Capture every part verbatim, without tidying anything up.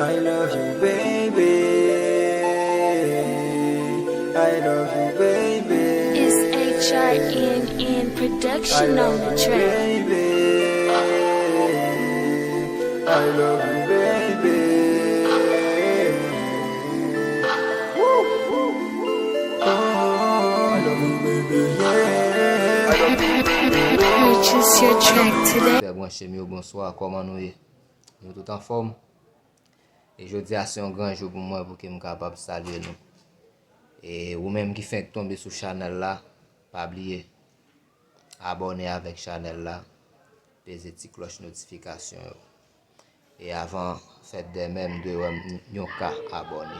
I love you, baby. I love you, baby. It's H R N N production on the track. Baby. I love you, baby. I love you, baby, yeah. Purchase your track today. Frè branche m yo, bonswa, kòman nou ye? Nou tout anfòm? E jodi a se yon gran jou pou mwen pou ke m kapab salye nou. E ou menm ki fenk tonbe sou chanèl la, pa bliye abòne avèk chanèl la, peze ti klòch notifikasyon yo. E avan fèt dèmen, m dwe wè m yon ka abòne.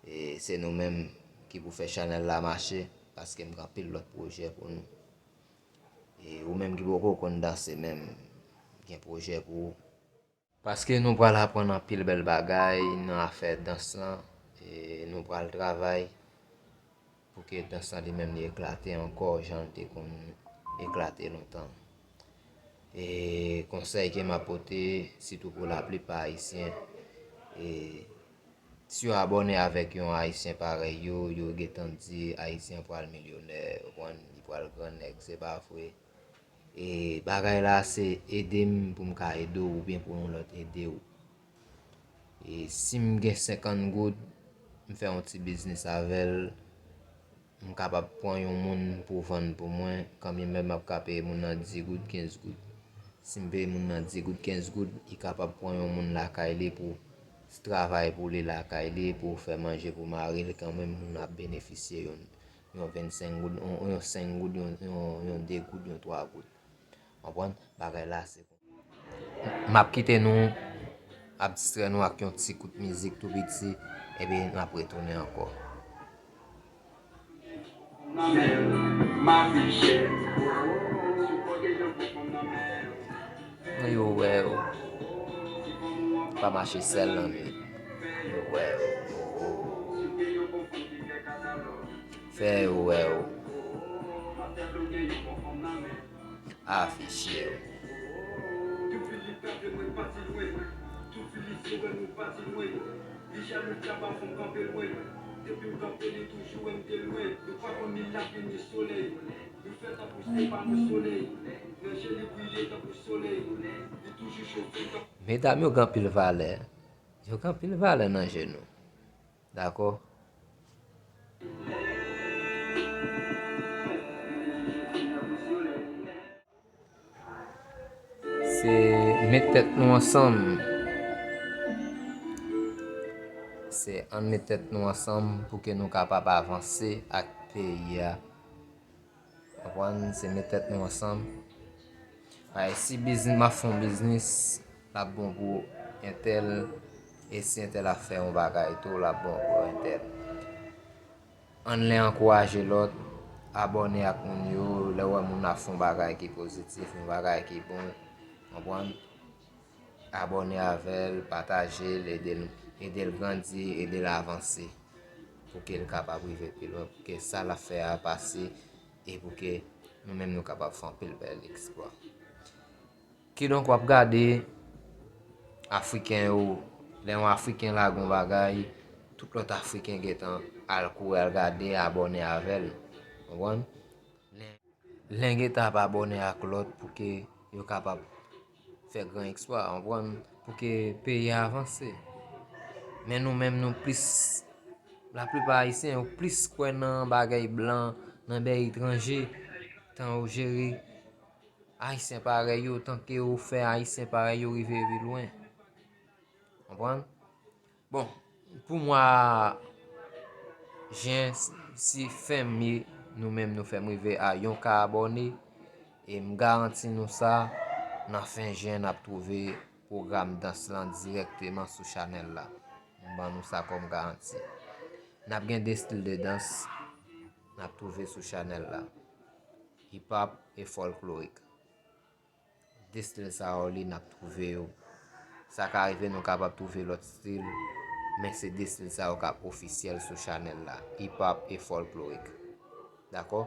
E se nou menm ki pou fè chanèl la mache, paske m gen anpil lòt pwojè pou nou. E ou menm ki poko konn danse menm, gen pwojè pou ou. Paske nou pral aprann anpil bèl bagay nan afè dans lan, e nou pral travay pou ke dans lan li menm li eklate ankò jan l te konn eklate lontan. E konsèy ke m ap pote, sitou pou laplipa ayisyen, e si yo abòne avèk yon ayisyen parèy yo, yo gentan di ayisyen an pral milyonè, ou konprann, li pral gran nèg, se pa vre. E bagay la se ede m pou m ka ede w oubyen pou yon lòt ede w. E si m gen senkant goud, m fè yon ti biznis avè l, m kapab pran yon moun pou vann pou mwen, kanmenm m ap ka peye moun nan dis goud, kenz goud. Si m peye moun nan dis goud, kenz goud, li kapab pran yon moun lakay li pou travay pou li lakay li, pou fè manje pou mari l, kanmenm moun ap benefisye yon, yon vennsenk goud, yon, yon senk goud, yon, yon, yon de goud, yon twa goud. Konprann? Bagay la se konsa. M ap kite nou, ap distrè nou ak yon ti kout mizik tou piti, epi n ap retounen ankò. Yo wè w pa mache sèl nan nwit. Yo wè w fè yo wè w. Afiche w. Medam yo gen anpil valè. Yo gen anpil valè nan je nou. Dakò? Se met tèt nou ansanm. Se ann met tèt nou ansanm pou ke nou kapab avanse ak peyi a. Konprann? Se met tèt nou ansanm. Paske si biznis, m ap fè yon biznis, l ap bon pou entèl, e si entèl ap fè yon bagay tou, l ap bon pou entèl. Ann lè ankouraje lòt, abòne ak moun yo, lè w wè moun ap fè yon bagay ki pozitif, yon bagay ki bon, konprann? Abòne avè l, pataje l, ede l, ede l grandi, ede l avanse, pou ke l kapab rive pi lwen, pou ke sa l ap fè a pase, e pou ke nou menm nou kapab fè anpil bèl eksplwa. Kidonk, w ap gade Afriken yo, lè yon Afriken lage yon bagay, tout lòt Afriken gentan al kouri al gade, abòne avè l. Konprann? Lè, lè gentan ap abòne ak lòt pou ke yo kapab fè gran eksplwa, konprann? Pou ke peyi a avanse. Men nou menm, nou plis, laplipa ayisyen yo plis kwè nan bagay blan, nan bagay etranje, tan yo jere Ayisyen parèy yo, tanke yo fè Ayisyen parèy yo rive pi lwen. Konprann? Bon, pou mwa jen, si fen me, nou menm nou fè m rive a yon ka abòne, e m garanti nou sa, nan fen jen, n ap twouve pwogram dans lan dirèkteman sou chanèl la. M ban nou sa kòm garanti. N ap gen de stil de dans, n ap twouve sou chanèl la. Hip hop e folklorik. De stil sa yo li n ap twouve yo. Sa ka rive nou kapab twouve lòt stil, men se de stil sa yo k ap ofisyèl sou chanèl la, hip hop e folklorik. Dakò?